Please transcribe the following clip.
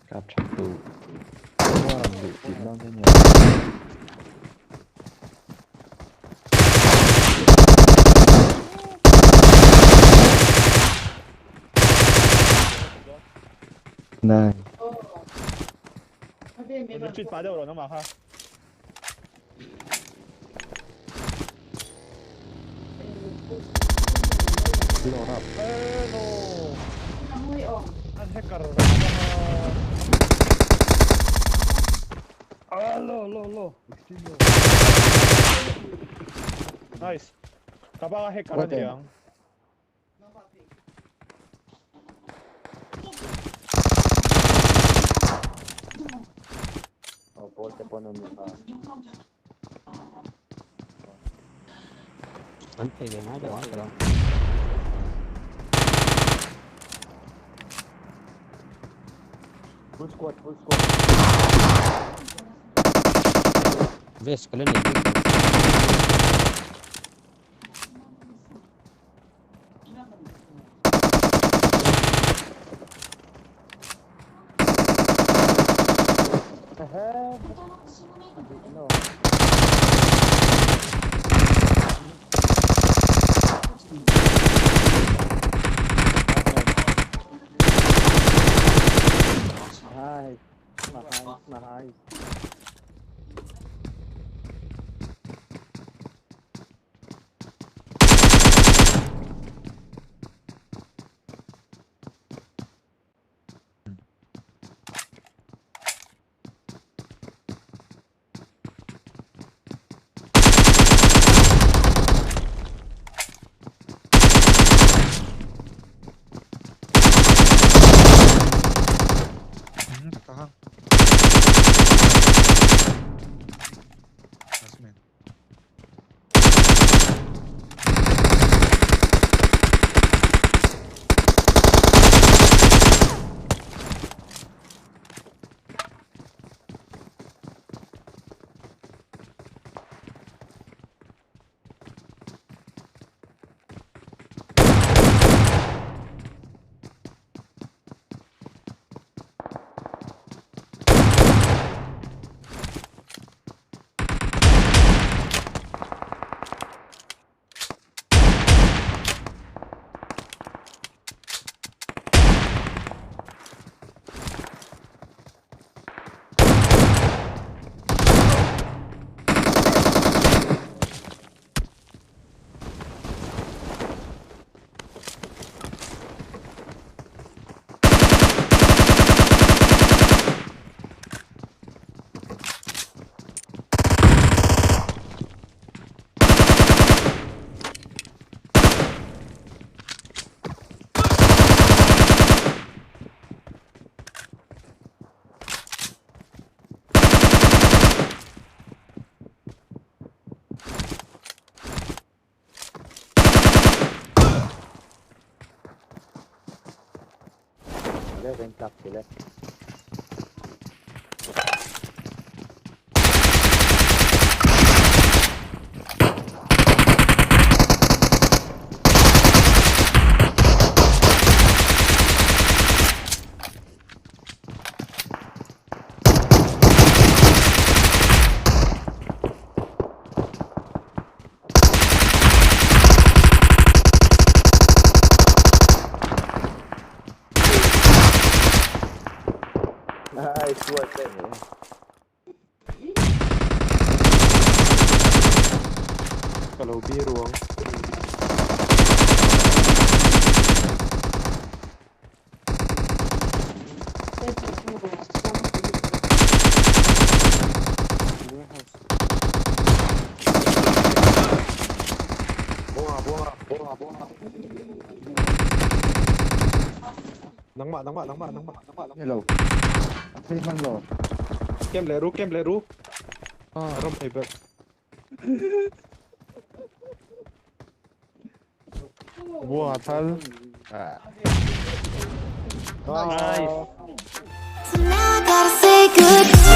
Kap tha tu. Khua rawn luh tih dawn che nia. Nai. Retreat pah deuh rawh nangmah kha. An hacker Ah, lo, lo, lo. Nice. Ka banga hacker a niang. Aw pawl te pawn an awm a. An phei ve ngai lo ang ka lo. Full squad, full squad. Vest ka la nei bik lo. Nice. Nice, nice. Takahang. Last man. Eleven tak sila. Nice work there. Ka lo biru ang. Bunga, bunga, bunga, bunga. Nangmah, nangmah, nangmah, nangmah, nangmah. Hello. Phei hman lo. Kem leh ru, kem leh ru. Ah, ram phei bel. Bunga thal. Ah. Nice. So now I gotta say goodbye.